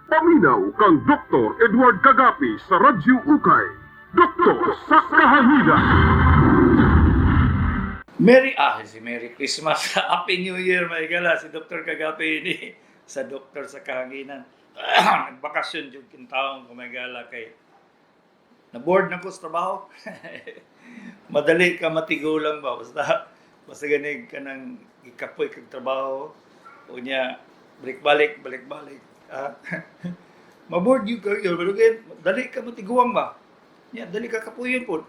Paminaw kang Dr. Edward Kagapi sa Radyo Ukay. Doktor sa Kahanginan. Merry, si Merry Christmas. Happy New Year, mga higala. Si Dr. Kagapi ni sa Doktor sa Kahanginan. Nagbakasyon yung kintawong kumagala kay na-bored na ko sa trabaho. Madali ka matigulang ba? Basta, basta ganig ka ng ikapoy kag trabaho. O niya, balik-balik, balik-balik. Ah, maboard yun ka yun. Pero again, dali ka matiguang ba? Niya, dali ka kapuyon po.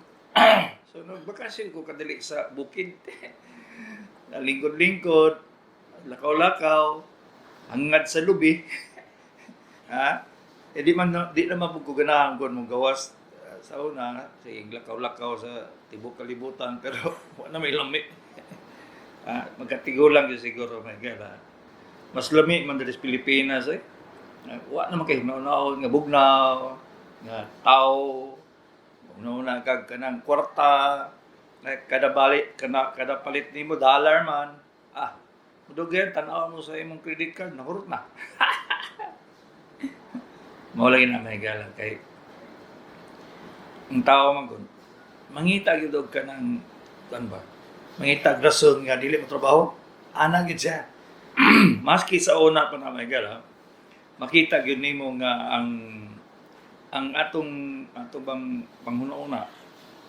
So, nagbakasyon ko kadali sa bukid. Lingkod-lingkod, lakaw-lakaw, hangad sa lubi. Ha? Eh di man di naman pud ko ganahan kon mong gawas sa una sige lakaw-lakaw sa tibok kalibutan, pero wa na may lami. Ah, magkatigulang gyud siguro, my God. Ah. Mas lami man diri sa Pilipinas eh. Ah, wa naman kay hunaw nga bugnaw, nga tao, una kag kanang kwarta, like kada balik kana kada palit nimo dollar man. Ah, mudugan tan-aw mo sa imong credit card, nahurot na. Mao lagi na, may galang, kay ang tao man gud mangita gyud og kanang kuan ba, mangita og rason nga dili mo trabaho ana gyud siya. Maski sa una pa na, may gala, makita gyud nimo nga ang atong ato bang panghuna-una,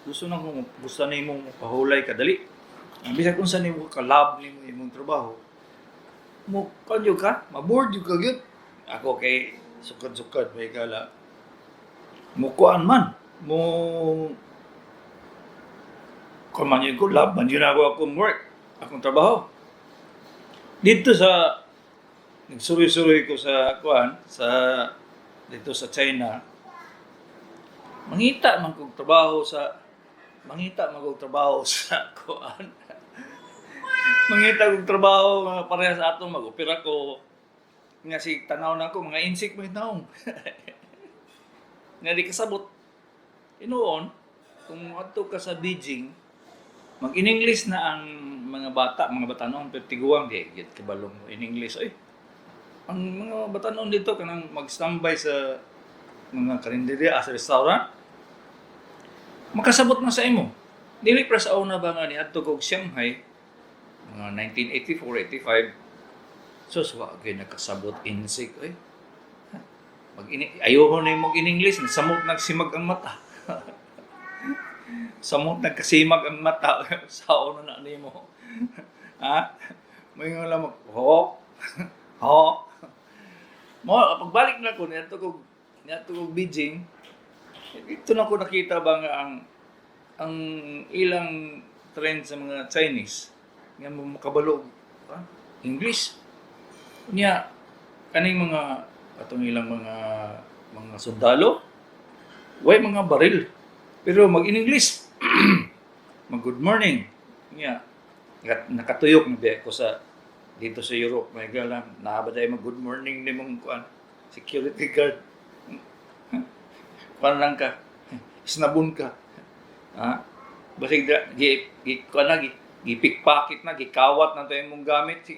gusto na kung gusto nimo pahulay kadali. Ang bisag unsa nimo ka-love nimo imong trabaho mo, kanyo ka maboard gyud ka gyud. Ako kay sukad-sukad, may gala, mo kuan man mo kuan man yun ko, love man yun ako akong work, akong trabaho. Dito sa nagsuroy-suroy ko sa kuan sa dito sa China, mangita man kog trabaho sa kuan, mangita kog trabaho nga pareha sa atong mag-opera ko nga si tanaw na ko mga insik mo taong nga di kasabot. Hinuon kung adto ka sa Beijing, mag in English na ang mga bata, mga batanon, pero tiguang di gyud kabalo mo in English oy. Ang mga batanon dito kanang mag-standby sa mga karinderya, sa restaurant, makasabot na sa imo. Dili pra sa una ba nga niadto kog Shanghai mga 1984, 85, sus, wa gyud nakasabot insik oy. Mag ini ayoko na yung mag in English, samot nagsimag ang mata. Samot nagkasimag ang mata sa una na nimo. Ha? May nga lang mag, ho? Ho? Mo, pagbalik na ko, niadto kog Beijing, dito na ko nakita ba nga ang ilang trend sa mga Chinese nga mo makabalo og, English. Nya kaning mga atong ilang mga sundalo way mga baril pero mag in English, mag good morning. Nya nakatuyok na biya ko sa dito sa Europe, may galang naa ba dai mag good morning nimong kuan security guard, kuan lang ka, isnabon ka. Ha, basig da gi, gi kuan na gi, gi-pickpocket na, gikawat na to imong gamit. Si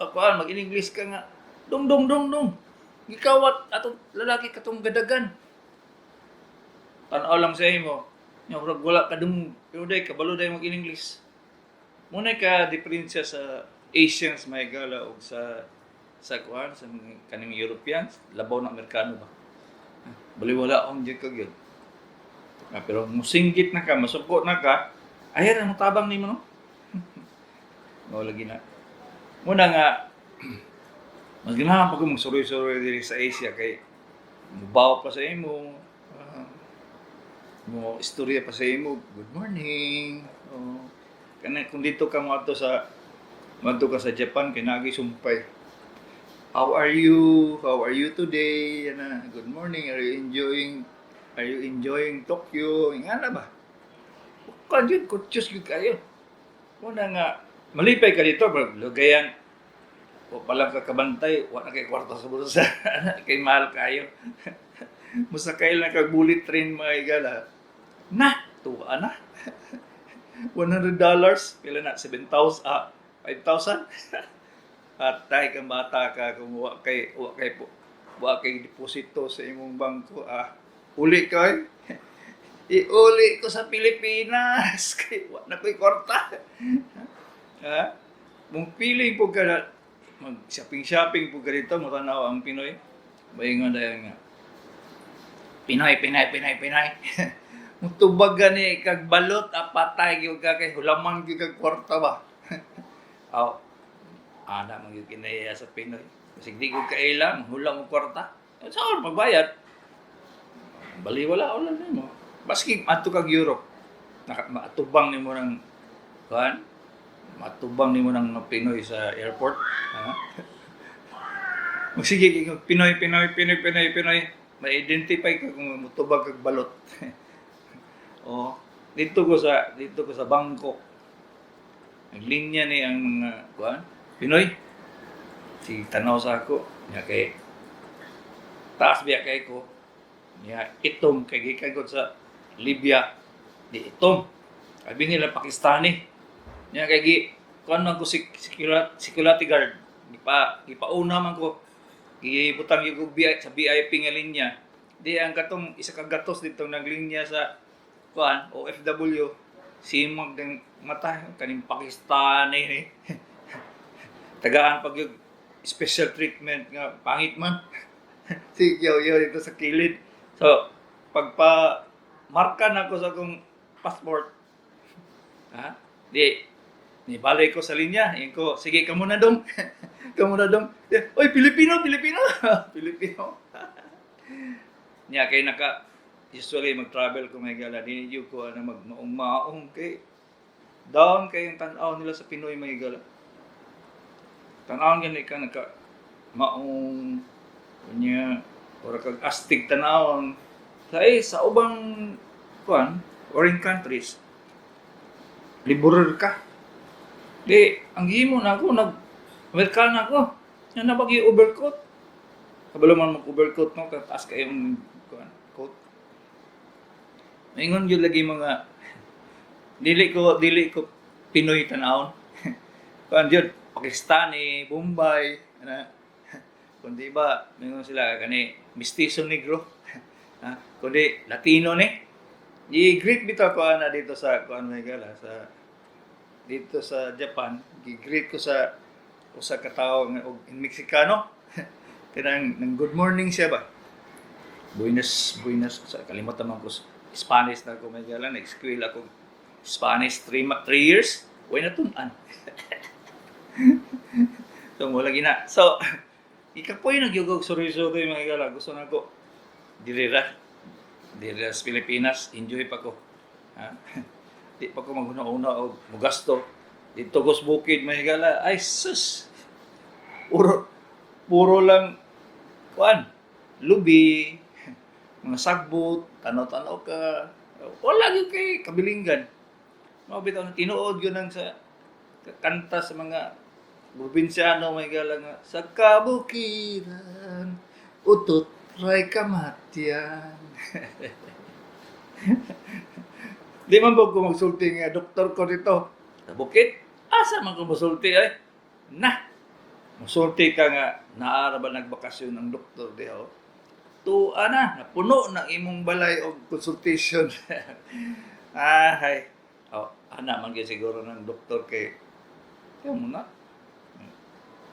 kuan mag in English ka nga dong dong dong dong, gikawat atong lalaki katong gadagan. Tan-aw lang sa imo nya, murag wala ka dum, pero day kabalo day mag in English. Muna ka diferensya sa Asians, may gala, og sa kuan sa mga kaning Europeans, labaw na Amerikano ba. Baliwala ang jud ka gyud. Ah, pero musinggit na ka, masuko na ka, ayan ang tabang nimo, no? Mao lagi na. Muna nga mas ganahan pa ko magsuroy-suroy diri sa Asia kay mubaw pa sa imo, mo istorya pa sa imo, good morning. Oh. Kana kung dito ka moadto ka sa Japan kay naagi sumpay. How are you? How are you today? Ana, good morning. Are you enjoying Tokyo? Ingana ba? Kan yun, kutyos gyud kayo. Muna nga malipay ka dito, pero lugayan o palang kakabantay, wa na kay kwarta sa bulsa. Kay mahal kayo. Musakay lang kag bullet train, mga higala. Na, tuwa na. $100, pila na? 7,000, 5,000? Atay kang bata ka kung wa kay po. Wa kay deposito sa imong bangko, ah. Uli ka eh. Iuli ko sa Pilipinas kay wa na ko'y kwarta. Ha? Mong feeling po ka na mag shopping shopping po ka dito, matanaw ang Pinoy. Maingon dayon nga, "Pinoy, Pinoy, Pinoy, Pinoy." Mutubag gani kag balot, ah, patay gyud ka kay hulaman gyud kag kwarta ba. Aw, ana man gyud kinaiya sa Pinoy. Basig di ko kaila, hulam og kwarta. Sa pagbayad? Baliwala wala nimo. Maski adto kag Europe, naka, maatubang nimo ng kuan, matubang nimo ng mga Pinoy sa airport. Ha? Magsige kay Pinoy, Pinoy, Pinoy, Pinoy, Pinoy. Ma-identify ka kung mutubag kag balot. Oh, dito ko sa Bangkok. Naglinya ni ang mga kuan, Pinoy. Si tanaw sa ako, nya kay taas biya kay ko. Nya itom kay gikan ko sa Libya. Di itom. Abi nila Pakistani. Nya kay gi kuan man ko si security guard. Gipauna man ko. Gibutang yung BI, sa VIP nga linya. Di ang katong isa ka gatos dito naglinya sa kuan OFW, simag ng mata kaning Pakistani ni. Tagaan pag yung special treatment nga pangit man. Sige, yo yo dito sa kilid. So, pagpa marka na ko sa akong passport, ha? Di ni balik ko sa linya, ingon ko, "Sige, kamo na dong. Kamo na dong." "Oy, Pilipino, Pilipino." Pilipino. Nya kay naka usually mag-travel ko, may gala di jud ko ano magmaong-maong kay down kay yung tan-aw nila sa Pinoy, may gala. Tan-aw gani ka naka maong unya ora kag astig tan-awon sa eh, sa ubang kuan, foreign countries, liberal ka. Di ang gihimo na ako, nag Amerikana ko. Yan na bagi overcoat. Kabalo man mag overcoat, no, kataas kayong kuan coat. Maingon gyud lagi mga dili ko Pinoy tan-awon. Kuan jud, Pakistani, Bombay, ana. Kundi ba, maingon sila kani mestizo negro. Ha? Kundi Latino ni. I-greet bitaw ko ana dito sa kuan, may gala sa dito sa Japan, gi-greet ko sa usa ka tawo nga og in Mexicano. Kanang nang good morning siya ba. Buenas, buenas, sa kalimutan man ko, Spanish na ko, may gala, nag-eskwela ako Spanish 3 years, way natun-an. So mo lagi na. So ikapoy nagyugog suri-suri, mga gala, gusto na ko diri ra. Diri ra sa Pilipinas, enjoy pa ko. Ha? Di pa ko maghuna-una og mugasto. Dito ko sa bukid, mga higala, ay sus. Puro puro lang kuan, lubi, mga sagbot, tanaw-tanaw ka. Wala gyud kay kabilinggan. Mao bitaw na tinuod gyud ang sa kanta sa mga probinsyano, may gala, nga sa kabukiran utot ray kamatyan. Di man ba ko magsulti nga doktor ko dito sa bukid? Asa man ko mosulti ay? Na. Mosulti ka nga naa ra ba nagbakasyon ang doktor diha. Tuwa na, napuno na imong balay og consultation. Ah, hay. Oh, ana man gyud siguro ng doktor kay kaya mo na.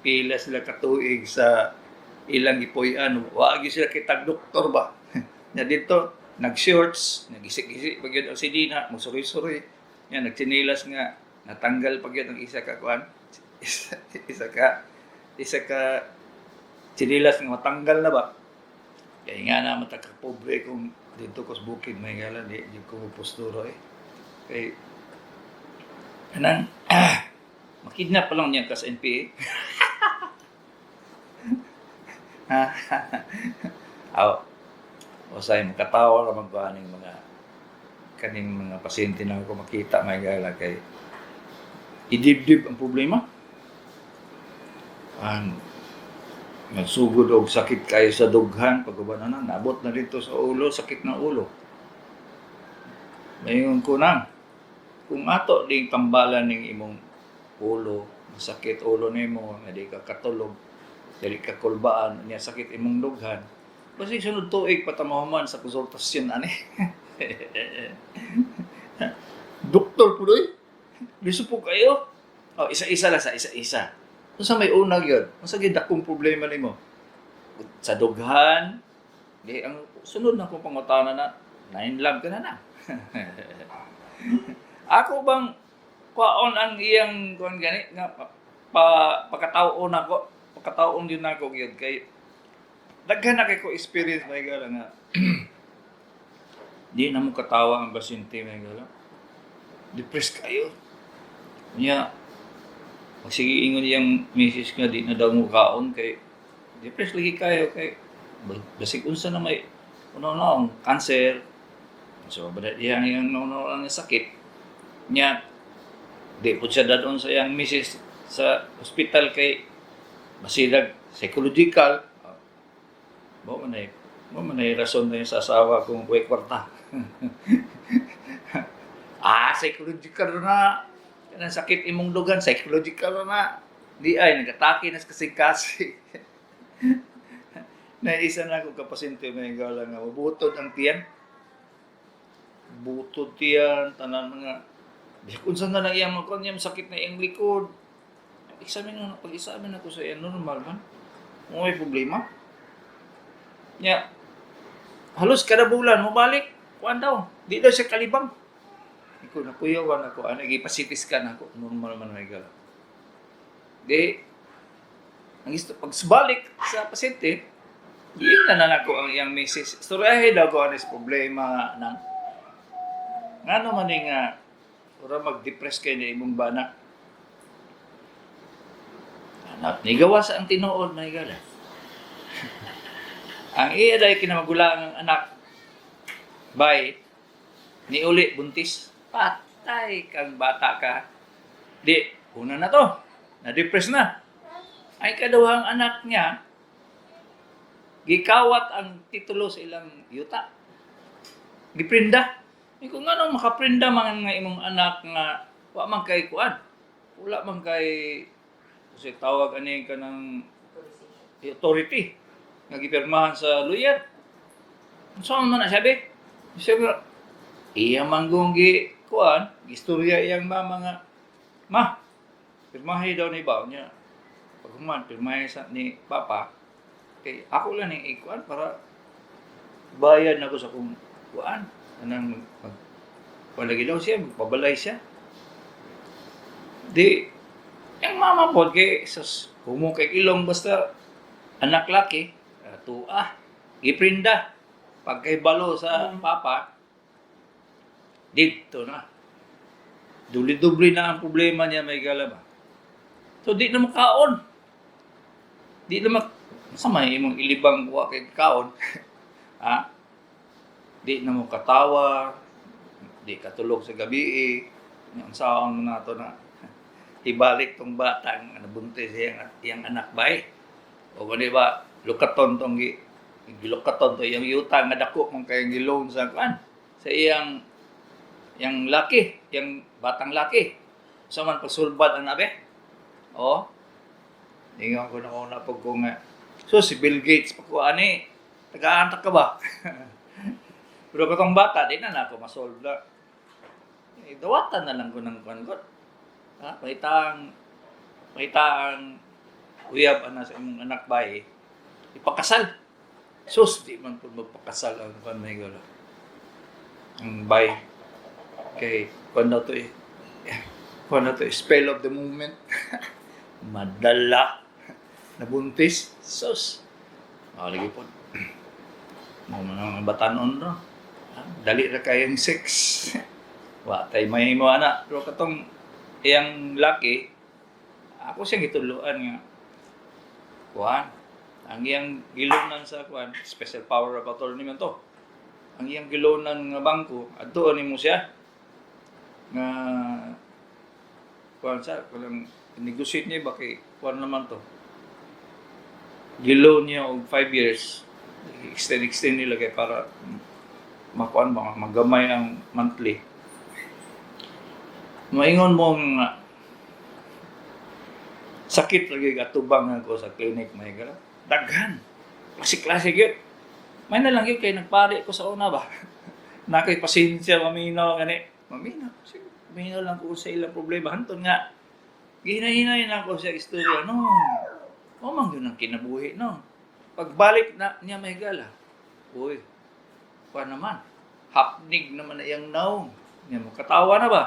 Pila sila katuig sa ilang gipuy-an, wa gyud sila kitag doktor ba. Na dito nag-shorts, nagisik-gisik pag yun ang silina, musuroy-suroy. Yan, nagtsinilas nga, natanggal pag yun ang isa ka kuan, isa ka tsinilas nga matanggal na ba. Kaya nga na mataka pobre kung dito ko sa bukid, may gala, di ko maposturo eh. Kay, anang, makidnap pa lang niya ka sa NPA. Aw, usay makatawa ra man ko aning mga kaning mga pasyente na ako makita, may gala, kay idibdib ang problema. Ang nagsugod og sakit kayo sa dughan, pag-uban na naabot na dito sa ulo, sakit ng ulo. Mayon ko nang kung ato ding tambalan ning imong ulo, masakit ulo nimo, nga di ka katulog. Dili ka kulbaan niya, sakit imong dughan. Basi sunod tuig patamahuman sa konsultasyon ani. Doktor po doy. Liso po kayo. Oh, isa-isa lang sa isa-isa. Unsa may una gyud? Unsa gyud dakong problema nimo? Sa dughan, di ang sunod na akong pangutana na, nine love ka na na. Ako bang kwaon ang iyang kuan gani nga pa pagkataon ako, pagkataon din ako gyud kay daghan na kay ko experience, may gala, nga di na mo katawa ang pasyente, may gala. Depressed kayo niya. Magsige ingon iyang misis nga di na daw mo kaon kay depressed lagi kayo, kay basig unsa na may uno na ang cancer. So bada iyang iyang no ang sakit niya, di po siya dadon sa iyang misis sa hospital kay basilag psychological. Mo man ay rason na yung sa asawa kung way kwarta. Ah, psychological na. Kanang sakit imong dugan, psychological na. Di ay nagatake na sa kasing-kasi. Naisa na ako kapasyente, may gala, nga mabutod ang tiyan. Butod tiyan, tanan mga bisag unsa na lang iyang makuan, iyang sakit na iyang likod. Examine na, pag-examine ako sa iyang, normal man. Kung may problema. Nya, halos kada bulan mo balik, kuan daw. Di daw siya kalibang. Ikaw nakuyawan ako, ano, gipa-CT scan ako, normal man, may gala. Di, ang gusto, pagsabalik sa pasyente, di na na nako ang iyang misis. Storyahe daw ko ano sa problema ng ngano man ni nga ora mag-depress kay ni imong bana. Anak, ni gawas ang tinuod, may gala. Ang iya dahil kinamagulang ang anak, bay, ni uli buntis. Patay kang bata ka. Di, una na to. Na-depress na. Ay kaduhang anak niya, gikawat ang titulo sa ilang yuta. Giprinda. Ay kung ano makaprinda man nga imong anak nga wa man kay kuan. Wala man kay kasi tawag ani ka ng authority nga gipirmahan sa lawyer. Unsa man na sabi? Sabi iya manggong gi kuan, gistorya iyang mama nga ma pirmahe daw ni ba niya. Pag human pirmahe sa ni papa kay ako lang ning ikuan para bayad na ko sa kong kuan anang mag palagi daw siya magpabalay siya. Di yung mama po kay sus humo kay ilong, basta anak laki tuah giprinda pagkahibalo sa papa dito na dubli-dubli na ang problema niya, may gala ba. So di na makaon, di na mak sa may imong ilibang wa kay kaon, ha, di na mo katawa, di katulog sa gabi eh. Ang saon na to na ibalik tong batang nabuntis iyang iyang anak bay o gani ba lukaton tong gi gilukaton to iyang yuta nga dako man kay giloan sa kuan sa iyang yang laki, yang batang laki. Sa man pagsulbad ang nabi. Oh. Ingon ko na ko na pag ko nga. So si Bill Gates pa ko ani, taga-antak ka ba? Pero katong bata, di na na ako masolve na. Eh, dawatan na lang ko ng kuan ko. Ha? Pahitang pahitang uyab ana sa imong anak bay. Ipakasal. Sus, di man po magpakasal ang kuan, may gala. Ang bay. Kay kuan na to eh. Kuan na to eh, spell of the moment. Madala. Nabuntis. Sus. Ah, lagi po. Mo mga batanon ro. Ah, dali ra kayong sex. Wa tay may mo ana. Pero katong iyang laki, ako siyang gituluan nga kuan. Ang iyang giloanan sa kuan, special power of attorney man to. Ang iyang giloanan nga bangko, adto nimo siya nga kuan sa kulang negotiate niya ba kay kuan naman to. Giloan niya og 5 years. Extend extend nila kay para makuan ba magamay ang monthly. Maingon mo nga Sakit lagi atubang ako sa clinic, mga higala. Daghan. Klase-klase gyud. May na lang yun kay nagpari ko sa una ba. Nakay pasensya maminaw gani. Maminaw. Sige, maminaw lang ko sa ilang problema. Hanton nga. Gihinahinay na ako sa istorya. No. O man yun ang kinabuhi, no. Pagbalik na niya, may gala. Uy, pa naman. Hapnig naman na iyang naong. Niya mo katawa na ba?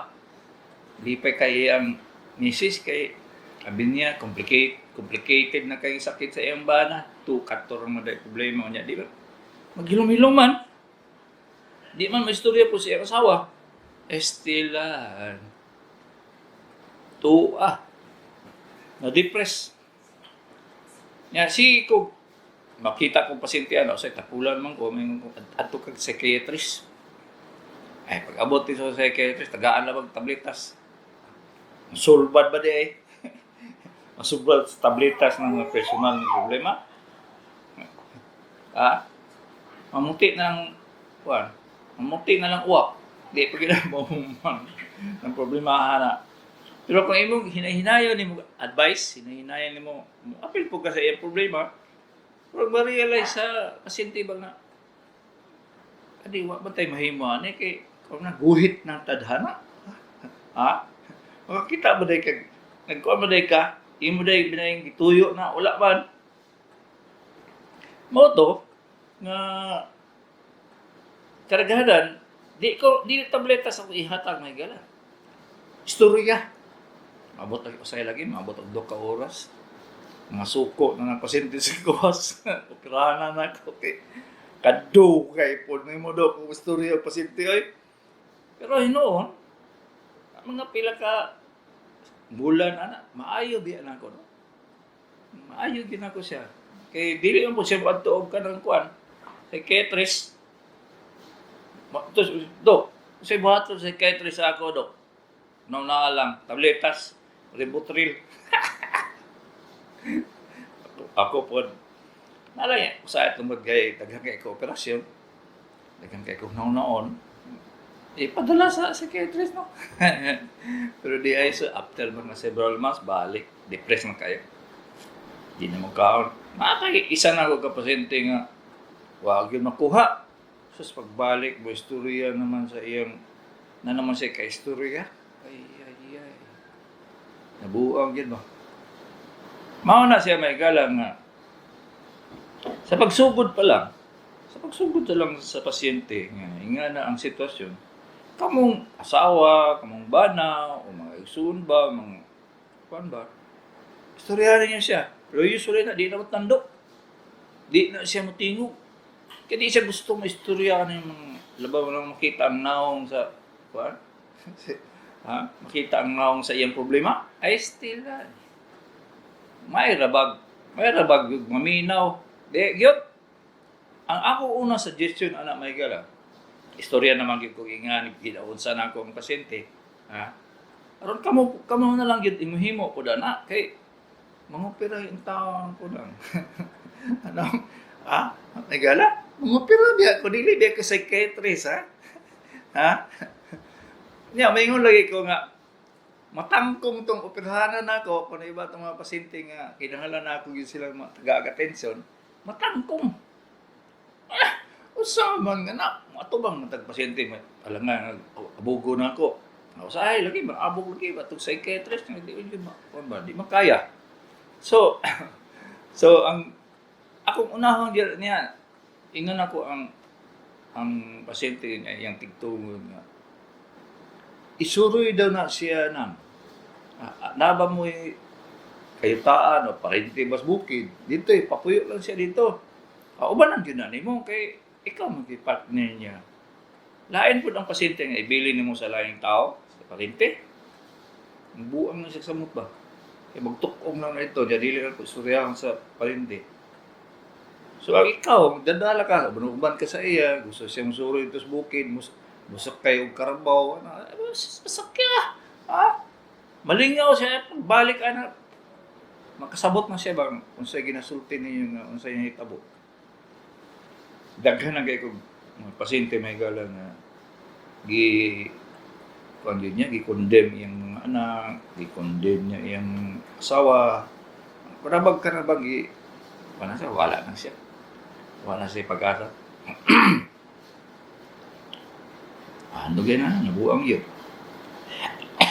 Lipay kay ang misis kay sabi niya, complicated na kay sakit sa iyang bana. Tu kator mo dahil problema niya, di ba? Maghilom-hilom man. Di man maistorya po sa iyang asawa. Estilan. Tuwa. Na-depress. Nya si ko makita kong pasyente ano sa tapulan man ko may adto kag psychiatrist. Ay, pag abot ni sa psychiatrist, tagaan na bag tabletas. Sulbad ba di ay? Masulbad sa tabletas ng mga personal na problema. Ha? Mamuti na lang, kuan, mamuti na lang uwak. Di pa gina mo ng problema na. Pero kung imong hinahinayon nimo advice, hinahinayon nimo, apil po ka sa iyang problema, pero ma-realize sa pasyente ba nga, adi, wa ba tayo mahimo ani kay kung naguhit ng tadhana? Ha? Makakita ba day kag nagkuan ba day ka, imo day binayang gituyo na wala man. Mao to nga karagahan di ko di tableta sa ihatag, may gala. Istorya. Mabot og usay lagi, mabot og 2 ka oras. Mga suko na ng pasyente sa gawas. Operahan na nako kay kadugay pod nimo do kung istorya og pasyente oy. Pero hinuon, ang mga pila ka bulan ana, maayo biya na ako, no? Maayo gyud nako siya. Kay dili man po siya moadto og kanang kuan. Psychiatrist. Tos, Dok, say buhaton sa psychiatrist sa ako, Dok. No na lang, tabletas, Rivotril. Ako po, nalay, usahay tungod kay daghan kay ko operasyon, daghan kay ko naon. Ipadala sa psychiatrist, no? Pero di ay so after mga several months, balik, depressed na kayo. Di na mo kaon. Makay isa na ako ka pasyente nga wag yun makuha. Sus, pagbalik mo istorya naman sa iyang na naman siya kay istorya. Ay ay ay. Nabuang yun ba? Mao na siya, may galang nga sa pagsugod pa lang, sa pagsugod pa lang sa pasyente nga nga na ang sitwasyon, kamong asawa, kamong bana, o mga igsuon ba, mga kuan ba, istoryahan niya siya. Pero usually na, di na matando. Di na siya motingog. Kaya di siya gusto maistoryahan yung mga labaw mo lang makita ang naong sa kuan. Ha? Makita ang naong sa iyang problema, ay still na. May rabag yung maminaw. Di, gyud. Ang ako unang suggestion, anak, may gala. Istorya naman gyud kong ingan, ginaunsa na ako ang pasyente. Ha? Aron kamo kamo na lang gyud imuhimo po na kay mangopera yung tao ko lang. Ano? Ha? May gala? Mangopera biya ko, dili biya ko psychiatrist, ha? Ha? Nya maingon lagi ko nga matangkong tong operahanan nako kung iba tong mga pasyente nga kinahanglan na ako gyud silang mga taga atensyon, matangkong. Ah, usa man nga na matubang matag pasyente may alangan abugo na ako. Usahay lagi maabog lagi ba tong psychiatrist nga di di ma kuan ba di makaya. So so ang akong unahon gyud niya, ingon ako ang pasyente niya iyang tigtungod nga isuroy daw na siya nang naba mo kayutaan o parente bas bukid dito eh, papuyo lang siya dito. Uban ang gyud na nimo kay ikaw man kay partner niya. Lain pud ang pasyente nga ibili nimo sa laing tao, sa parente. Ang buang na siya samot ba kay magtuk-ong lang na ito niya, dili lang ko istoryahan sa parente. So ang ikaw dadala ka, uban ka sa iya, gusto siyang suroy dito sa bukid, musak kayo og karabaw, ano, eh, masakya. Ha? Malingaw siya pagbalik ana. Makasabot na siya bang unsay ginasulti ninyo nga unsay nahitabo. Daghan na kay kog mga pasyente, may gala, nga gi kuan gyud niya, gi-condemn iyang mga anak, gi-condemn niya iyang asawa. Karabag karabag i wala siya, wala na siya. Wala siya pag-asa. Ano na, nabuang yun.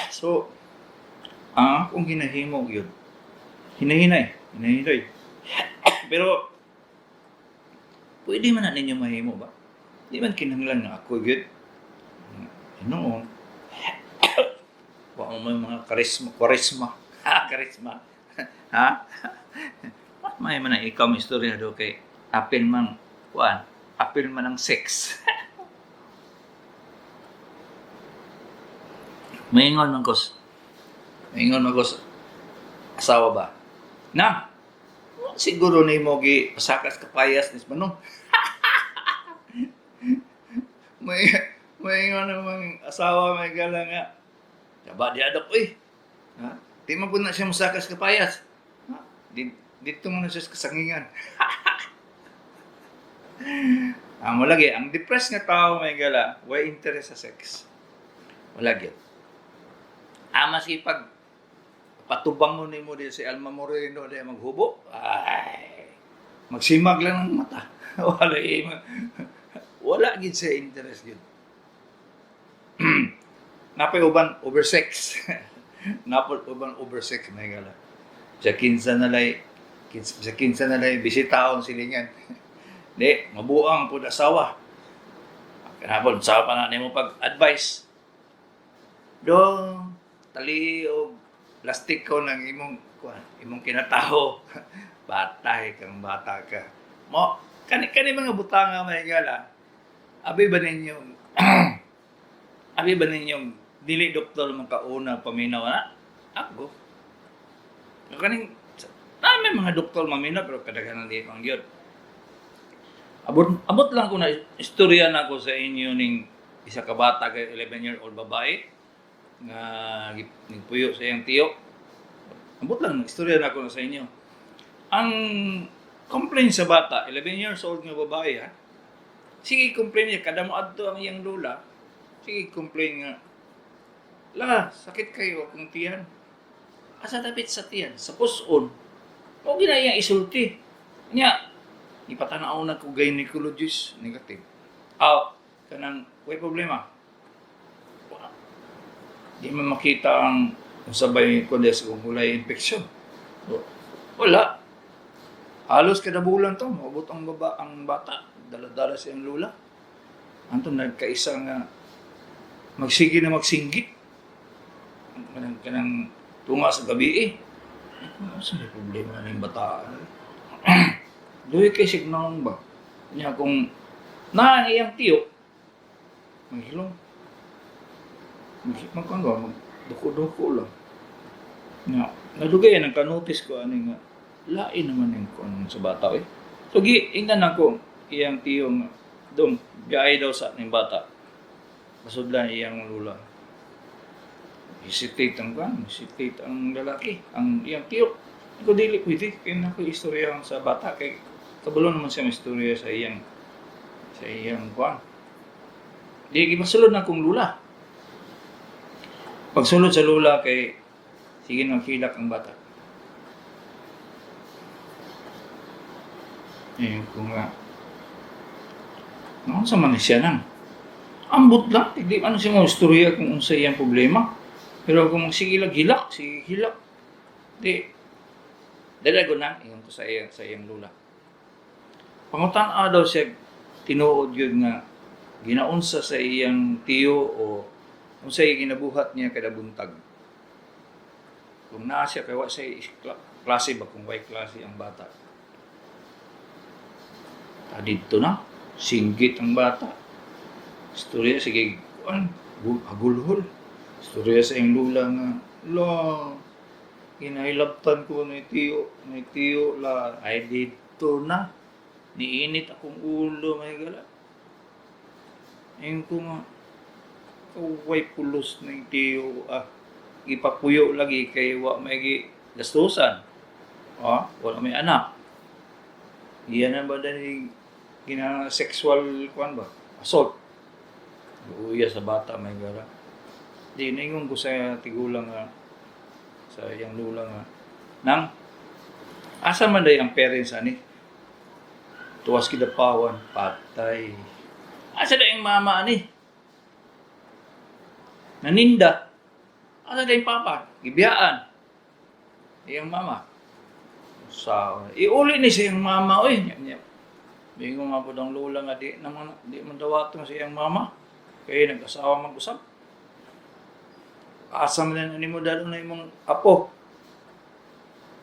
So, ang akong ginahimo yun, hinahinay, hinahinay. Pero, pwede man na ninyo mahimo ba? Di man kinahanglan nga ako gyud. Noon, wa mo may mga karisma, karisma, ha, karisma. Ha? May man na ikaw may istorya do kay apil man kuan, apil man ang sex. Maingon man kos. Maingon man kos asawa ba? Na. Siguro nimo gi pasakas kapayas nis manong. May maingon naman asawa may gala nga. Saba di adok oy. Ha? Di man po na siya musakas kapayas. Ha? Di, dito mo na siya sa kasangingan. Ang wala gyud, ang depressed nga tao may gala, way interest sa sex. Wala gyud. Ah, maski pag patubang mo nimo di si Alma Moreno di maghubo, ay, magsimag lang ng mata. Wala eh, wala gid siya interest gid. Napay uban oversex. Napay uban oversex may gala. Sa kinsa na lay sa kinsa na lay bisitaon silingan. Di, mabuang pud asawa. Kanapon sa pa na nimo pag advice. Dong tali og plastiko ng imong kuan, imong kinataho. Batay kang bata ka. Mo kani kani mga butanga may gala. Abi ba ninyong abi ba ninyong dili doktor man kauna paminaw na? Ako. Kaning na may mga doktor maminaw pero kadaghanan di ang gyud. Abot abot lang ko na istorya na ko sa inyo ning isa ka bata kay 11-year-old babae nga nagpuyo sa iyang tiyo. Abot lang istorya na ko na sa inyo. Ang complaint sa bata, 11 years old nga babae ha. Sige complain niya kada mo adto ang iyang lola. Sige complain nga, "La, sakit kayo akong tiyan." Asa dapit sa tiyan? Sa puson. O gina iyang isulti. Nya, ipatanaw na ko gynecologist, negative. Aw, kanang way problema. Wa. Di man makita ang kung sabay ko des kung walay infeksyon. Wala. Halos kada bulan to, maabot ang baba ang bata, dala-dala siyang lula. Anton nagkaisa nga magsige na magsinggit. Kanang kanang tunga sa gabi eh. Ano sa may problema ning bata? Duhi kay signal ba? Nya kung naa ang iyang tiyo, maghilom. Magkuan ba? Magduko-duko lang. Nga, nadugay ang kanotice ko ani nga lain naman yung kuan sa bata eh. So gi ingnan ako iyang tiyo nga dong biyahe daw sa ning bata. Pasudlan iyang lula. Hesitate ang kuan, hesitate ang lalaki, ang iyang tiyo. Ko dili pwede kay na ko istorya sa bata kay kabalo naman siya may istorya sa iyang kuan. Di gipasulod na akong lula. Pagsulod sa lula kay sige nang hilak ang bata. Eh, kung nga, noon sa man siya nang. Ambot lang, hindi ano siya mo istorya kung unsa iyang problema. Pero kung sige lang hilak, sige hilak. Di, dala ko na, ingon ko sa iyang lula. Pangutan-a daw siya, tinuod yun nga, ginaunsa sa iyang tiyo o unsa iyang ginabuhat niya kada buntag. Kung naa siya, kay wa siya klase ba, kung way klase ang bata. Ta didto na, singgit ang bata. Istorya, sige, kuan, hagulhol. Istorya sa iyang lula nga, "La, ginahilabtan ko ni tiyo, la." Ay, dito na. Niinit akong ulo, may gala. Ayun ko nga, kaway pulos ng tiyo, ah, ipapuyo lagi kay wa may gi gastusan. Ah, wala may anak. Iyan na ba dahil gina sexual kuan ba? Assault. Uya sa bata may gara. Di ningon ko sa tigulang nga sa iyang lula nga nang Asa man day ang parents ani? Tuwas Kidapawan, patay. Asa day ang mama ani? Naninda. Asa day ang papa? Gibiyaan. Iyang mama. Sa iuli ni siyang mama oy. Nya, nya. Bingo nga po ang lola nga di naman di man dawaton sa iyang mama. Kay nag-asawa man usab. Asa man na nimo dalo na imong apo.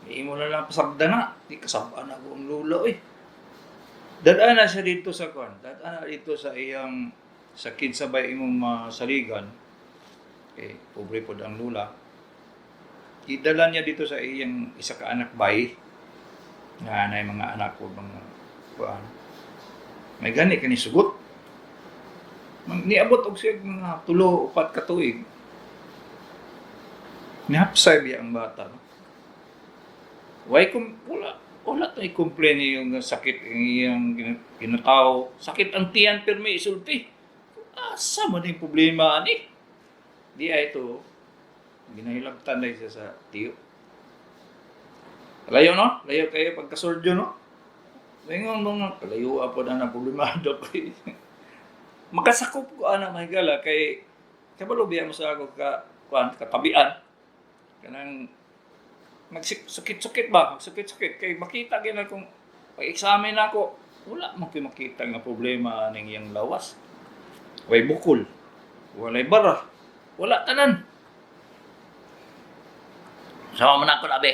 Imo na lang pasagda na. Di kasabaan ako ang lola oy. Dad-an na siya dito sa kwan. Dad-an na dito sa iyang sa kinsa bay imong masaligan. Eh, pobre pod ang lola. Idala niya dito sa iyang isa ka anak bay. Nga na mga anak ko mga kuan. May gani kani sugot. Niabot og siya mga 3 4 ka tuig. Nihapsay biya ang bata. No? Why kum wala wala tay complain yung sakit ang iyang ginataw. Sakit ang tiyan pirmi isulti. Asa man yung problema ani? Di ay ito ginahilabtan na siya sa tiyo. Layo no? Layo kayo pagkasurdyo no? Ingon mo nga, kalayo po na na problemado ko. Makasakop ko ana mahigala kay kabalo biya mo sa ako ka kuan katabian. Kanang magsakit-sakit ba? Magsakit-sakit kay makita gyud na kung pag-examine ako, wala man ko'y makita nga problema ning iyang lawas. Way bukol, walay bara, wala tanan. Sama man ako labi.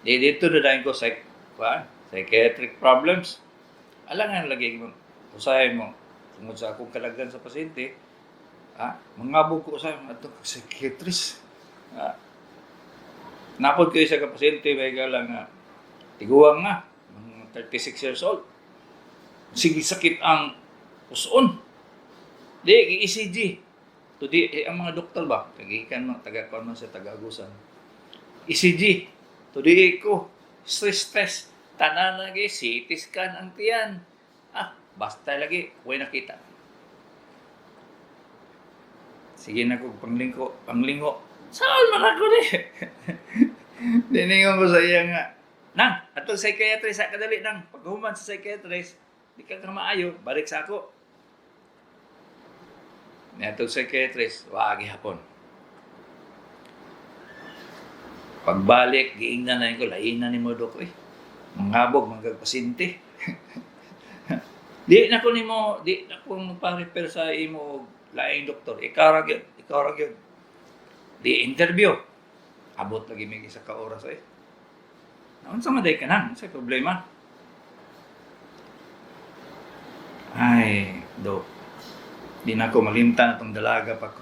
Di dito na dahil ko sa kuan, psychiatric problems. Alangan lagi mo usahay mo tungod sa akong kalagdan sa pasyente, mangabog ko usahay adto ka psychiatrist. Ah, napod ko isa ka pasyente may gala nga tiguang nga mga 36 years old. Sige sakit ang puson. Di ECG. To di eh, ang mga doktor ba tagikan man taga kuan man sa taga-Agusan. ECG. To di ko stress test. Tanan lagi CT scan ang tiyan. Ah, basta lagi way nakita. Sige na ko panglingko, panglingo. Saan man ako ni? Diningon ko sa iya nga. Nang, atong psychiatrist sa kadali nang paghuman sa psychiatrist, di ka maayo, balik sa ako. Niadtong psychiatrist, wa gihapon. Pagbalik, giingnan na ko, lain na ni mo dok, eh. Mangabog, manggagpasinte. Di na ko nimo, di na ko magpa-refer sa imo og laing doktor. Ikaw ra gyud, ikaw ra gyud. Di interview. Abot lagi may isa ka oras eh. Naunsa man day ka nang, sa problema? Ay, dok. Di na ko malimtan atong dalaga pa ko.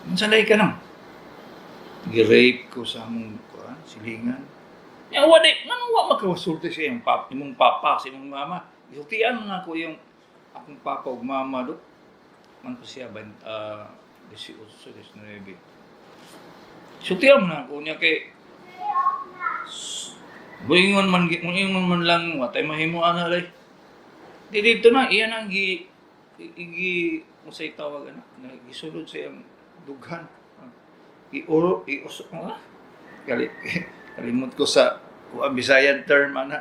Unsa day ka nang? Gi-rape ko sa among kuan, silingan. Ya wa di, ngano wa makasulti sa iyong pap, imong papa, sa imong mama. Isultian man ako yung akong papa ug mama do. Man pa siya ban 18, 19. Sultian man ako niya kay muingon man lang wa tay mahimo ana lay. Di dito na iyan ang gi gi unsay tawag ana, na gisulod sa iyang dughan. Giuro ius ah, kali kalimot ko sa kuan Bisayan term ana.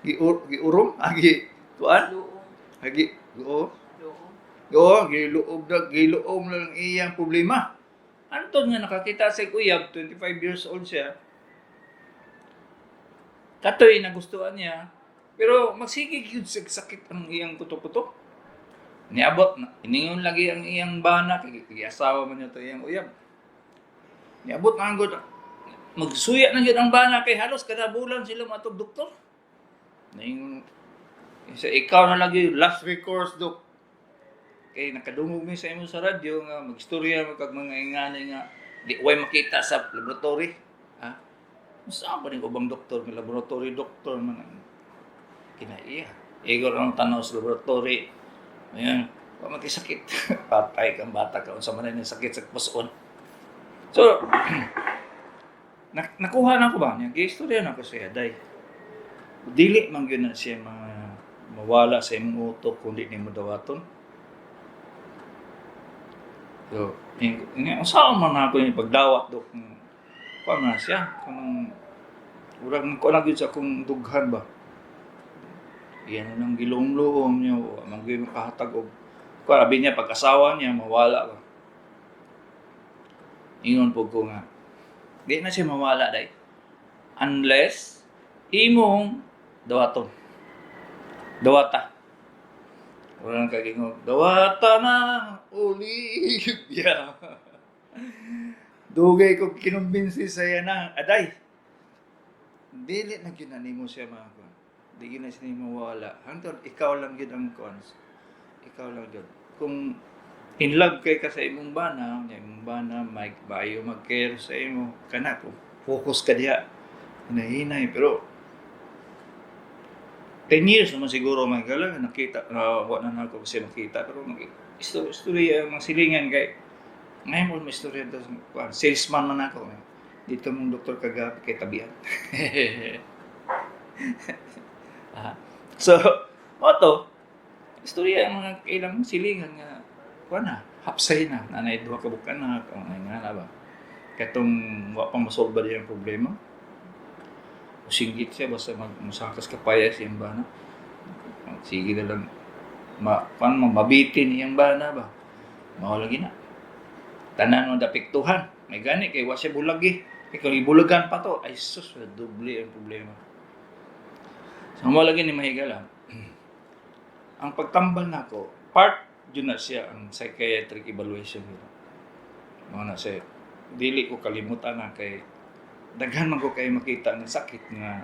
Giur giurom agi kuan Luom. agi oo Luom. oo giluob na giluom na lang iyang problema. Anton nga nakakita sa uyab, 25 years old siya. Katoy nagustuhan niya. Pero magsige gyud sa sakit ang iyang kuto-kuto. Niabot na iningon lagi ang iyang bana kay giasawa man niya to iyang uyab. Niabot na ang gud magsuya na gyud ang bana kay halos kada bulan sila maatog doktor. Naingon sa ikaw na lagi last recourse dok. Kay nakadungog mi sa imo sa radyo nga magstorya mo kag mga ingani nga di way makita sa laboratory. Ha? Saan pa rin ubang doktor nga laboratory doktor man ang kinaiya. Igor ang tanaw sa laboratory. Ayan, wa man kay sakit. Patay kang bata ka unsa man ang sakit sa puson. So, nakuha na ko ba niya? Giistorya na ko siya, day. Dili man gyud na siya mawala sa imong utok kung di nimo dawaton. So, nga, unsaon man ako yung pagdawat dok. Kuan man na siya, kanang Murag ko na gyud sa akong dughan ba. Iyan na nang gilong-luom niya, wa man gyud makahatag og kuan, abi niya pag-asawa niya mawala ba. Ingon pud ko nga di na siya mawala dai unless imong dawaton. Dawata. Wala nang kagingog. Dawata na, Olivia. Dugay ko kinumbinsi sa iya na, aday. Dili na gyud na nimo siya mga kuan. Di gyud na siya nimo mawala. Hangtod ikaw lang gyud ang kuan. Ikaw lang gyud. Kung in love kay ka sa imong bana, nya imong bana may maayo mag-care sa imo, kana ko focus ka diha. Hinahinay pero 10 years naman siguro mga gala nakita na wa na nako kasi makita pero mag istorya ang mga silingan kay ngayon mo may istorya to kuan, salesman man ako eh. Dito mong doktor kagabi kay tabian. Ah. So, mo to istorya ang mga ilang silingan nga kuan na, hapsay na, nanay duha ka bukan na, kung nga na ba. Katong wa pa masolba diyan ang problema. Singgit siya basta magmusakas kapayas iyang bana. Sige na lang ma kuan mo mabitin iyang bana ba. Mao lagi na. Tanan mo dapiktuhan. May gani kay wa siya bulag eh. Kay kung ibulagan pa to, ay sus, doble ang problema. So mao lagi ni mahigala. Ang pagtambal nako, part jud na siya ang psychiatric evaluation nila. Mao na siya. Dili ko kalimutan na kay daghan man ko kay makita nga sakit nga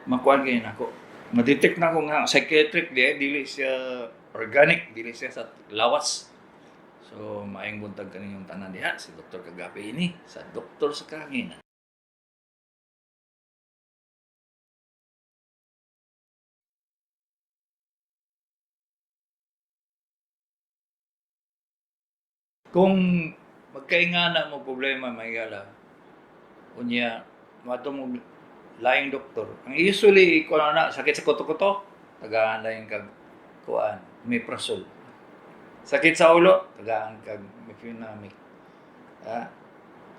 makuan kay nako. Ma-detect na ko nga psychiatric di dili siya organic, dili siya sa lawas. So maayong buntag kaninyong tanan diha si Dr. Kagapi ini sa Doktor sa Kahanginan. Kung magkaingana mo problema mahigala, unya mato mo laing doktor. Ang usually kuan na sakit sa kuto-kuto, tagaan laing kag kuan, omeprazole. Sakit sa ulo, tagaan kag mefenamic. Ah,